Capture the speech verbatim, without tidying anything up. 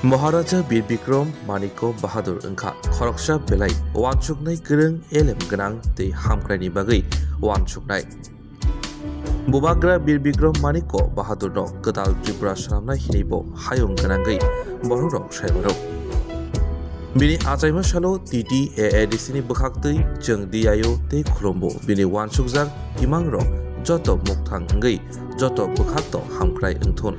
Maharaja Bir Bikram Manikya Bahadur wngkha khoroksa belai uansuknai kwrwng, elem gwnang tei hamkraini bagwi uansuknai. Bubagra Bir Bikram Manikya Bahadurno kwtal Tripura swnamnai hinwi bo hayung gwnangwi bororok sai mano. Bini achaima salo T T A A D C ni bwkhaktwi chwng D I O tei khulumbo bini uansukjak imangrok joto mukthang wngwi joto bwkhaktw hamkrai wngthun.